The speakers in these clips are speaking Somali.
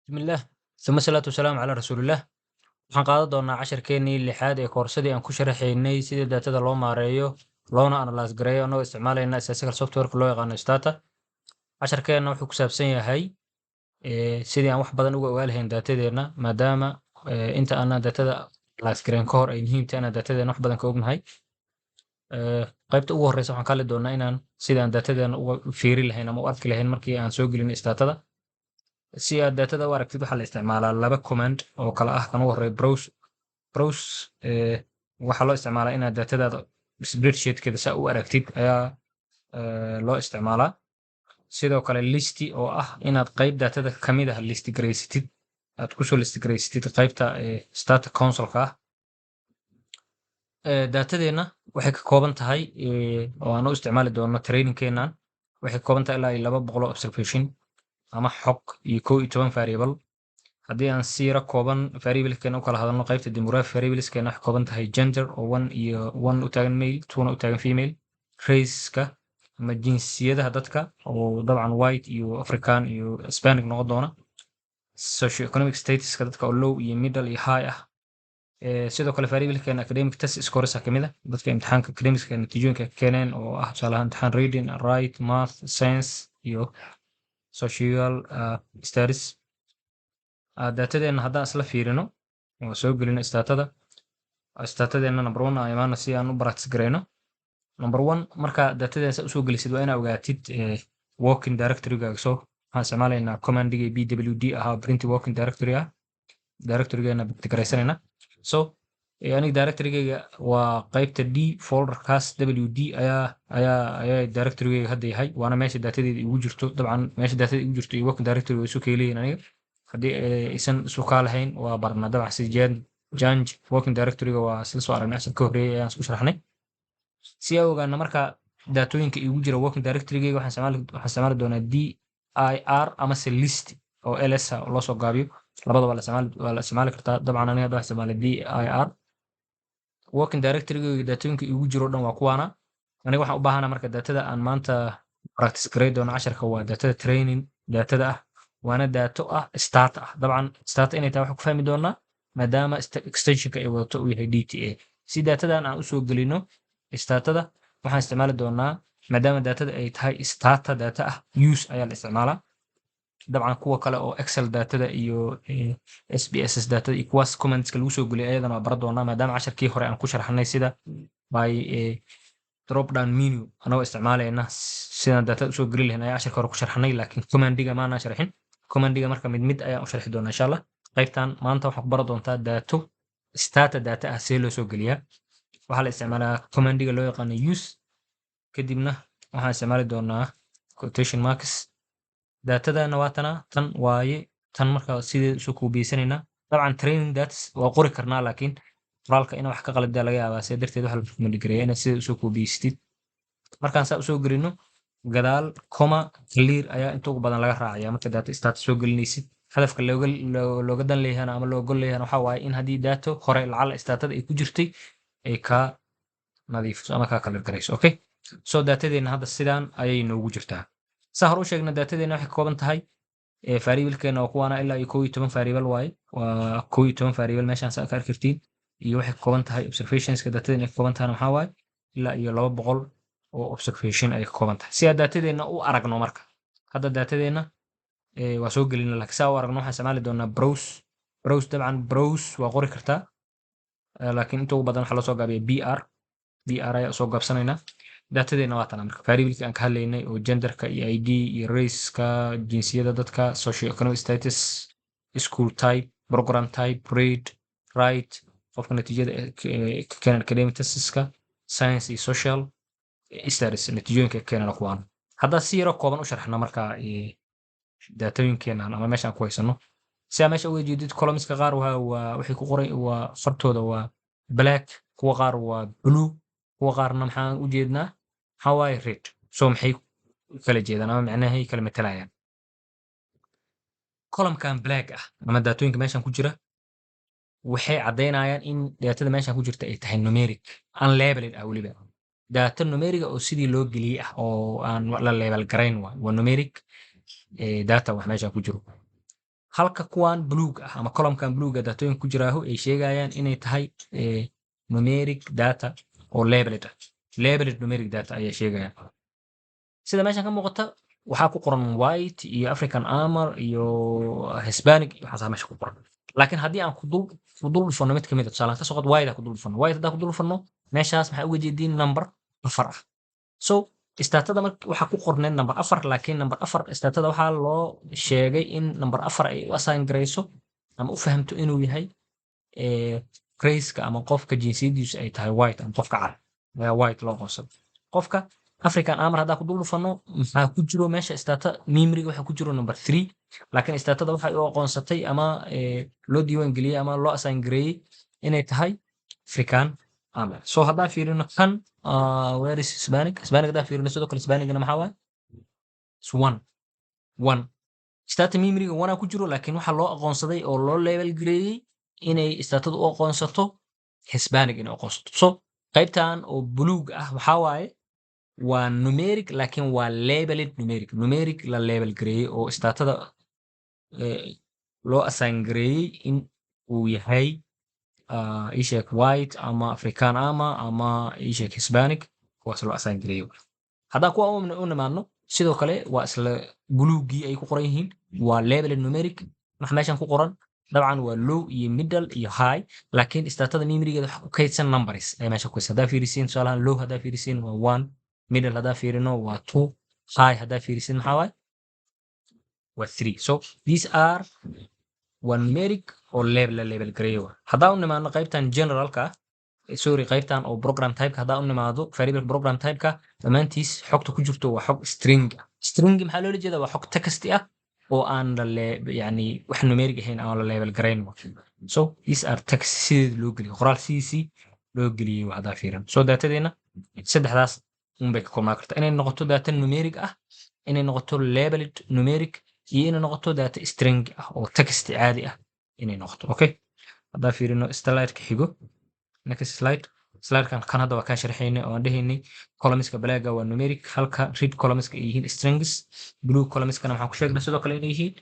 Bismillaah, uma salaatu wasalaamu calaa rasuulillaah. Waxaan qaadan doonaa casharkeenii lixaad ee koorsadii aan ku sharaxaynay sida datada loo maareeyo loona analyze gareeyo, annagoo isticmaalayna statistical software-ka loo yaqaano Stata. Casharkeenna wuxuu ku saabsan yahay sidii aan wax badan uga ogaa lahayn datadeenna, maadaama inta aanan datada analyze gareyn ka hor ay muhiim tahay inaan datadeena wax badan ka ognahay. Qaybta ugu horeysa waxaan ka hadli doonaa inaan sidaan datadeena uga fiiri lahayn ama u arki lahayn markii aan soo gelino Statada. Si aad datada u aragtid, waxaa la isticmaalaa laba command oo kala ah: kan ugu horeeya browse. Browse waxaa loo isticmaalaa inaad datadaada spreadsheetkeeda saa u aragtid ayaa loo isticmaalaa. Sidoo kale list, oo ah inaad qayb datada kamid ah list garaysatid, aad kusoo list garaysatid qaybta Stata console-ka ah. Datadeenna waxay ka kooban tahay, oo aan u isticmaali doono trainingkeennan, waxay ka kooban tahay ilaa iyo 200 observation ama xog iyo 11 variable. Haddii aan si yaro kooban variablekeena u kala hadalno, qaybta demographic variableskeena waxay kooban tahay gender, oo one iyo one u taagan male, twona u taagan female, raceka ama jinsiyadaha dadka, oo dabcan white iyo African iyo Hispanic noqon doona, socioeconomic statuska dadka oo low iyo middle iyo high ah. Sidoo kale variablekeena academic test scores kamid ah, dadka imtixaanka academicska natiijooyinka ka keeneen, oo ah tusaale ahaan imtixaan reading, write, math, science iyo social studies. Datadeena haddaan isla fiirino oo soo gelino Statada, Statadeena number one aan imaano si aan u practice gareyno. Number one, marka datadeena saa usoo gelisid, waa inaa ogaatid working directorygaaga. So waxaan isticmaalaynaa commandiga pwd ahaa, print working directory ah, directorygeena print garaysanayna. So aniga directorygeyga waa qaybta D folderkaas, wd ayaa directorygeyga hadda yahay, waana meesha datadeeda igu jirto. Dabcan meesha datada igu jirto iyo working directory way isu kaleeyihiin. Aniga haddii aysan isu kaa lahayn, waa barnaa dabcan si change working directoryga, waa isla soo aragnay, asal ka horreeyay ayaan isku sharaxnay. Si aan ogaano marka daatooyinka igu jira working directorygeyga, waxaan isticmaali doonaa dir amase list oo ls ah oo loo soo gaabiyo. Labadaba waa la isticmaali kartaa. Dabcan aniga hadda waxaan isticmaalay dir. Working directorygeyga daatooyinka igu jiro dhan waa kuwaana. Aniga waxaan u baahana marka daatada aan maanta practice garay doono casharka waa daatada training daatada ah, waana daato ah Stata ah. Dabcan Stata inay tahay waxaan ku fahmi doonaa maadaama extensionka ay wadato uu yahay dta. Si daatadan aan usoo gelino Statada, waxaan isticmaali doonaa, maadaama daatada ay tahay Stata data ah, use ayaa la isticmaalaa. Dabcan kuwa kale oo Excel daatada iyo SPSS daatada iyo kuwaas commandska lagu soo geliyay ayadana waa baran doonaa, maadaama casharkii hore aan ku sharxnay sida by drop down menu anagoo isticmaalayna sidaan daatada usoo geli lahayn ayaa casharka hore ku sharxnay, laakiin commandiga maanaan sharxin. Commandiga marka mid mid ayaan u sharxi doonaa, insha Allah. Qaybtan maanta waxaan ku baran doontaa daato Stata data ah see loo soo geliyaa. Waxaa la isticmaalaa commandiga loo yaqaano use, kadibna waxaan isticmaali doonaa quotation marks. Daatadana waa tana, tan waaye tan. Marka sideed usoo koobiyeysanayna, dabcan training datas waa qori karnaa, laakiin qoraalka ina wax ka qaldaa laga yaabaa. Sidaa darteed waxaa la recommend gareeyaa inaad sideed usoo koobiyeysatid. Markaan saa usoo gelino, gadaal comma, clear ayaa inta ugu badan laga raacaya marka data Stata soo gelinaysid. Hadafka looga dan leeyahana ama looga gol leeyahana waxaa waaye in haddii daato hore lacala Statada ay ku jirtay ay kaa nadiifiso ama kaa clear garayso. Okay, so daatadeena hadda sidaan ayay noogu jirtaa. Saa hore u sheegna, daatadeena waxay ka kooban tahay variablekeena waa kuwaana, ilaa iyo 11 variable waaye. Waa 11 variable meeshaan saa ka arki kartiin. Iyo waxay ka kooban tahay observationska daatadeena ay ka kooban tahayna waxaa waaye ilaa iyo 200 oo observation ay ka kooban tahay. Si aan daatadeena u aragno marka, hadda daatadeena waa soo gelina, laakiin saa u aragno waxaan isticmaali doonaa browse. Browse, dabcan browse waa qori kartaa, laakiin inta ugu badan waxaa loo soo gaabiya br. br ayaa soo gaabsanaynaa. Daatadeena waa tana. Marka variableki aan ka hadlaynay oo genderka iyo id iyo raceka, jinsiyada dadka, socioeconomic status, school type, program type, read, write, qofka natiijada ka keenan academic testiska, science iyo social studies natiijooyinka ka keenana kuwaan. Haddaa si yaro kooban u sharxna marka daatooyinkeenan ama meesha aan ku haysano, si aa meesha uga jeedid, columnska qaar waa waxay ku qoray waa fartooda waa black, kuwa qaar waa blue, kuwa qaarna maxaan u jeednaa? Maxaa waaye? Red. So maxay kala jeedaan ama macnahay kala matalayaan? Columnkan black ah ama daatooyinka meeshan ku jira waxay caddaynayaan in daatada meeshan ku jirta ay tahay numeric unlabeled ah, weliba data numeriga oo sidii loo geliyey ah oo aan la label garayn. Waay waa numeric data wax meeshan ku jiro. Halka kuwan buluug ah ama columnkan buluuga datooyinka ku jiraahu ay sheegayaan inay tahay numeric data oo labeled ah. Labeled numeric data ayay sheegayaan. Sida meeshan ka muuqata, waxaa ku qoran white iyo African Amer iyo Hispanic iyo waxaasaa meesha ku qoran. Laakiin haddii aan ku dul dhufano mid kamid a, tusaale ka soo qaad white ku dul dhufano, white haddaan ku dul dhufano, meeshaas maxaa uga jeediin? Number 4 ah. So Statada marka waxaa ku qorneed number 4, laakiin number 4 Statada waxaa loo sheegay in number 4 ay u assign garayso ama u fahamto inuu yahay raceka ama qofka jinsiyadiisu ay tahay white ama qofka cad ayaa white loo qoonsado. Qofka African Amer haddaan ku dul dhufano, maxaa ku jiro meesha? Stata memoryga waxaa ku jiro number 3, laakiin Statada waxay u aqoonsatay ama loo diiwaan geliyey ama loo assign gareeyey inay tahay African Amer. So haddaan fiirino kan, where is Hispanic? Hispanic haddaan fiirino sidoo kale, Hispanicna maxaa waaye? It's one one. Stata memoryga one ku jiro, laakiin waxaa loo aqoonsaday oo loo label gareeyey inay Statadu u aqoonsato Hispanic inay aqoonsato. So qaybtan oo buluug ah waxaa waaye waa numeric, laakiin waa labeled numeric, numeric la label gareeyey oo Statada loo assign gareeyey in uu yahay isheeg white ama African ama isheeg Hispanic, kuwaas loo assign gareeyey. Haddaan kuwa u nimaadno, sidoo kale waa isla buluuggii ay ku qoran yihiin, waa labeled numeric. Waxa meeshan ku qoran dabcan waa low iyo middle iyo high, laakiin Statada memorygeeda waxa ku kaydsan numbers ay meesha ku kaydsan. Haddaa fiirisiin, tusaalahan low haddaa fiirisiin waa 1, middle haddaa fiirino waa 2, high haddaa fiirisin maxaa waaye? Waa 3. So these are waa numeric oo label la label gareeyo. Haddaa u nimaadno qaybtan generalka ah, sorry, qaybtan oo program typeka haddaa u nimaado, variable program typeka dhammaantiis xogta ku jirto waa xog string ah. String maxaa loola jeedaa? Waa xog text ah oo aan la yani wax numeric ahayn aan la label garayn. So these are text sideed loo geliyay, qoraal sidiisii loo geliyey waa haddaa fiirin. So datadeena saddexdaas unbay ka koobnaan kartaa: inay noqoto data numeric ah, inay noqoto labeled numeric iyo inay noqoto data string ah oo text caadi ah inay noqoto. Okay, haddaa fiirino slide-ka xigo, next slide, slidekan kan hadda waa kaa sharxaynay oo aan dhehaynay columnska blackga waa numeric, halka red columnska ay yihiin strings. Blue columnskana waxaan ku sheegnay sidoo kale inay yihiin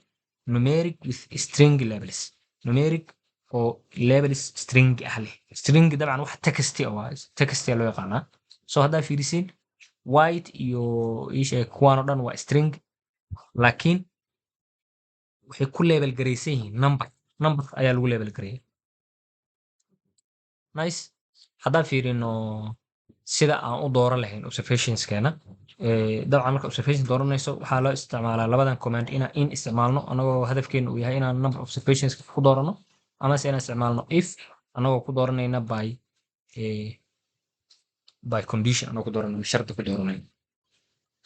numeric with string labels, numeric oo labels string ah leh. String dabcan wax text ah, text loo yaqaanaa. So haddaa fiirisiin, white iyo isheeg kuwaan oo dhan waa string, laakiin waxay ku label garaysan yihiin number. Number ayaa lagu label gareeyay. Nice. Haddaan fiirino sida aan u dooran lahayn observationskeena, dabcan marka observation dooranayso waxaa loo isticmaalaa labadan command: inaan in isticmaalno anagoo hadafkeena uu yahay inaan number observations ku doorano, amase inaan isticmaalno if anagoo ku dooranayna by condition, anagoo ku dooranayna shardi ku dooranayna.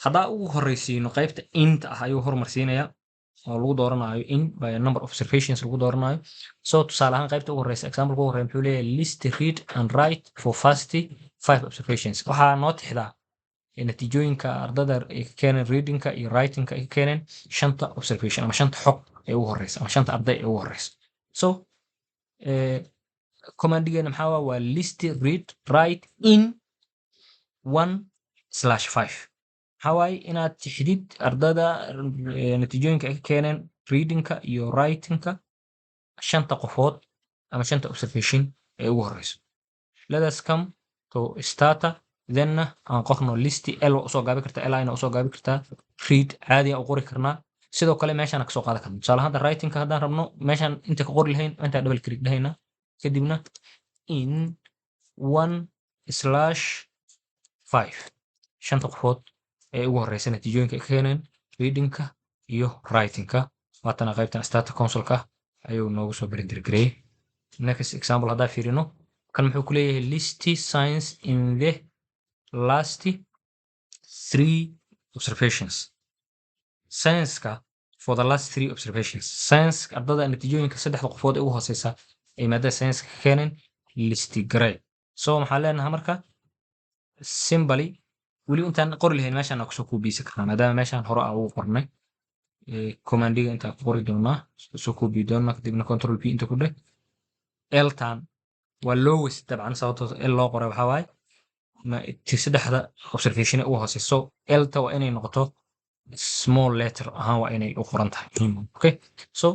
Haddaa ugu horeysiino qaybta inta ah ayuu horumarsiinayaa oo lagu dooranayo in by number of observations lagu dooranayo. So tusaale ahaan qaybta ugu horeysa, example ugu horeya, muxuu leeyahay? List read and write for first five observations. Waxaa noo tixdaa natiijooyinka ardada ay ka keeneen readingka iyo writingka ay ka keeneen shanta observation ama shanta xog ee ugu horeysa ama shanta arday ee ugu horeysa. So commandigeena maxaa waa list read write in 1/5. Maxaa waaye? Inaad tixdid ardada natiijooyinka ay ka keeneen readingka iyo writingka shanta qofood ama shanta observation ee ugu horeyso. Let us come to Stata, thenna aan qorno list. L waa usoo gaabi kartaa, l na usoo gaabi kartaa, read caadi aan u qori karnaa. Sidoo kale meeshaan kasoo qaadan karna. Tusaale hadda writingka haddaan rabno, meeshaan inta ka qori lahayn intaa double click dhahayna, kadibna in 1/5, shanta qofood ee ugu horeysa natiijooyinka ay ka keeneen readingka iyo writingka. Waatana qaybtan Stata consolka ayuu noogu soo print gareeyey. Next example haddaa fiirino, kan muxuu ku leeyahay? List science in the last three observations. Science-ka for the last three observations, science ardada natiijooyinka saddexda qofood ee ugu hooseysa ay maadada science ka keeneen list garee. So maxaa leenahay marka? Simply weli intaan qori lahayn meeshaan aan kusoo koobiyeysan karnaa, maadaama meeshaan hore aan ugu qornay. Commandiga intaan ku qori doonaa, soo koobiyi doonaa, kadibna control p inta ku dheh. Ltan waa lowest dabcan. Sababtoo l loo qoray waxaa waaye saddexda observation ee ugu hooseysa. So lta waa inay noqoto small letter ahaan, waa inay u qoran tahay. Okay, so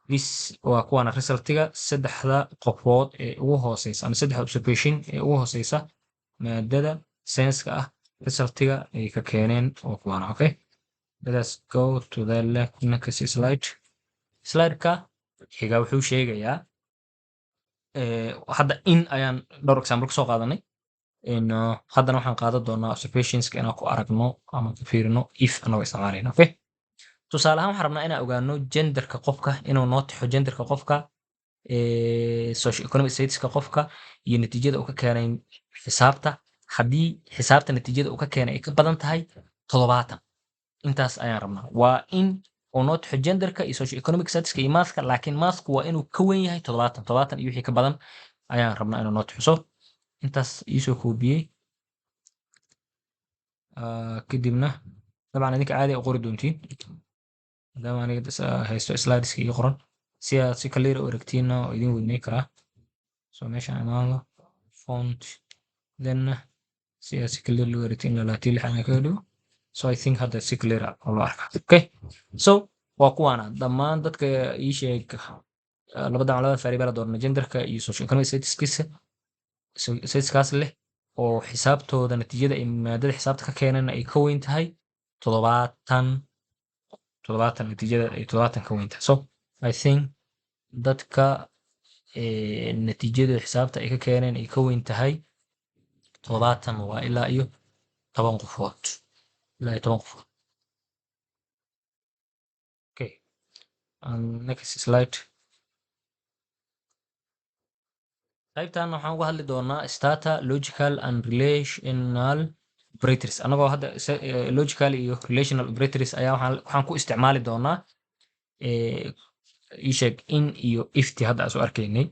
This waa kuwaana resultiga saddexda qofood ee ugu hooseysa ama saddexda observation ee ugu hooseysa maadada science-ka ah, resultiga ay ka keeneen oo kuwaana. Okay, let us go to the next slide. Slide-ka xiga wuxuu sheegayaa, hadda in ayaan dhowr example kasoo qaadanay. Haddana waxaan qaadan doonaa observationska inaan ku aragno ama ku fiirino if anagoo isticmaalayno. Okay, tusaale ahaan, waxaan rabnaa inaan ogaano genderka qofka, inuu noo taxo genderka qofka, socio economic statuska qofka iyo natiijada uu ka keenay xisaabta, haddii xisaabta natiijada uu ka keenay ay ka badan tahay 70. Intaas ayaan rabnaa, waa in uu noo taxo genderka iyo socio economic statuska iyo mathka, laakiin mathku waa inuu ka weyn yahay 70. 70 iyo wixii ka badan ayaan rabnaa inuu noo taxo. So intaas iisoo koobiyey. Kadibna dabcan idinka caadi u qori doontiin, maadaama aniga haysto slideska ii qoran. Si aad si clear u aragtiinna oo idin weyney karaa. So meeshaan imaado, font, then si aad si clear loo aragtiin 26 aan kaga dhigo. So I think hadda si clear ah oo loo arkaa. Okay, so waa kuwaana dhammaan dadka ii sheeg labada labada variable doorna, genderka iyo socio economic statuskiisa, statuskaas leh oo xisaabtooda, natiijada ay maadada xisaabta ka keeneen ay ka weyn tahay 70, 70, natiijada ay 70 ka weyn tahay. So I think dadka natiijada xisaabta ay ka keeneen ay ka weyn tahay 70 waa ilaa iyo 10 qofood, ilaa iyo 10 qofood. Okay, and next slide. Qaybtan waxaan uga hadli doonaa Stata logical and relational operators. Anagoo hadda logical iyo relational operators ayaa waxaan ku isticmaali doonaa ii sheeg in iyo ifti hadda aan soo arkaynay.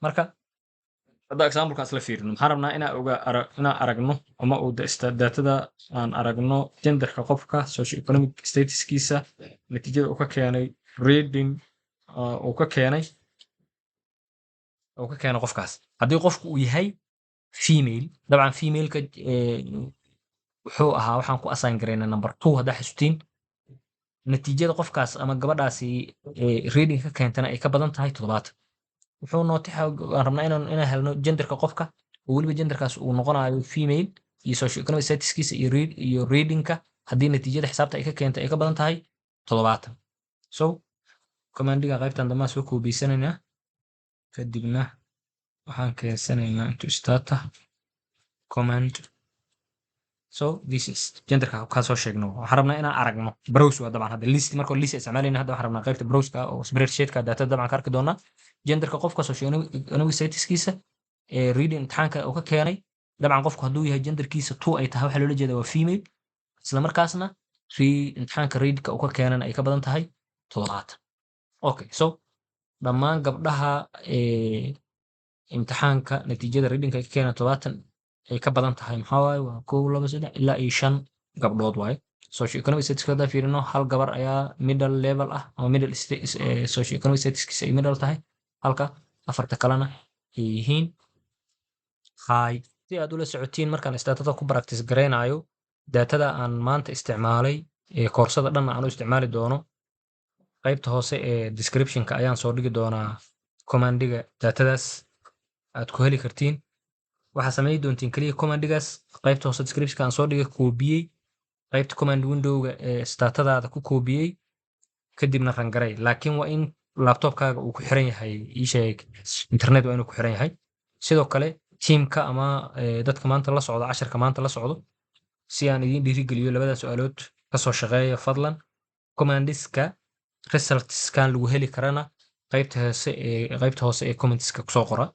Marka hadda examplekaas la fiirino, maxaan rabnaa inaan aragno ama uu datada aan aragno genderka qofka, socio economic statuskiisa, natiijada uu ka keenay reading, uu ka keenay qofkaas, haddii qofku uu yahay female. Dabcan femaleka wuxuu ahaa, waxaan ku assign garaynaa number 2 haddaa xasuutiin, natiijada qofkaas ama gabadhaasi reading ka keentana ay ka badan tahay 70. Wuxuu noo tixa, aan rabnaa inaan helno genderka qofka oo weliba genderkaas uu noqonayo female, iyo socio economic statuskiisa iyo read iyo readingka, haddii natiijada xisaabta ay ka keentay ay ka badan tahay 70. So commandiga qaybtan dambaan soo koobiysanaynaa, kadibna waxaan keensanaynaa into Stata command. So this is genderka kaa soo sheegno. Waxaan rabnaa inaan aragno browse. Waa dabcan hadda list, marka list isticmaalayna. Hadda waxaan rabnaa qaybta browseka oo spreadsheetka data dabcan ka arki doonaa genderka qofka, socio-economic statuskiisa, ee reading imtixaanka uu ka keenay. Dabcan qofku hadduu yahay genderkiisa 2 ay tahay, waxaa loola jeeda waa female, isla markaasna imtixaanka readka uu ka keenana ay ka badan tahay 70. Okay, so dhammaan gabdhaha imtixaanka natiijada readingka ay ka keenaan 70 ay ka badan tahay maxaa waaye? Waa kow, laba, saddex ilaa iyo shan gabdhood waaye. Socio-economic statuska haddaan fiirino, hal gabar ayaa middle level ah ama middle socio-economic statuskiisa ay middle tahay, halka afarta kalena ay yihiin high. Si aad ula socotiin markaan Statada ku practice garaynayo, datada aan maanta isticmaalay ee koorsada dhan aan u isticmaali doono, qaybta hoose ee descriptionka ayaan soo dhigi doonaa commandiga datadaas aad ku heli kartiin. Waxaa samayn doontiin keliya commandigaas qaybta hoose descriptionka aan soo dhigay koobiyey, qaybta command windowga ee Statadaada ku koobiyey, kadibna run garay. Laakiin waa in laptopkaaga uu ku xiran yahay, ii sheeg, internet waa inuu ku xiran yahay. Sidoo kale teamka ama dadka maanta la socdo, casharka maanta la socdo, si aan idiin dhiirigeliyo, labada su-aalood kasoo shaqeeya fadlan. Commandiska resultskan lagu heli karana qaybta hoose ee commentska kusoo qora.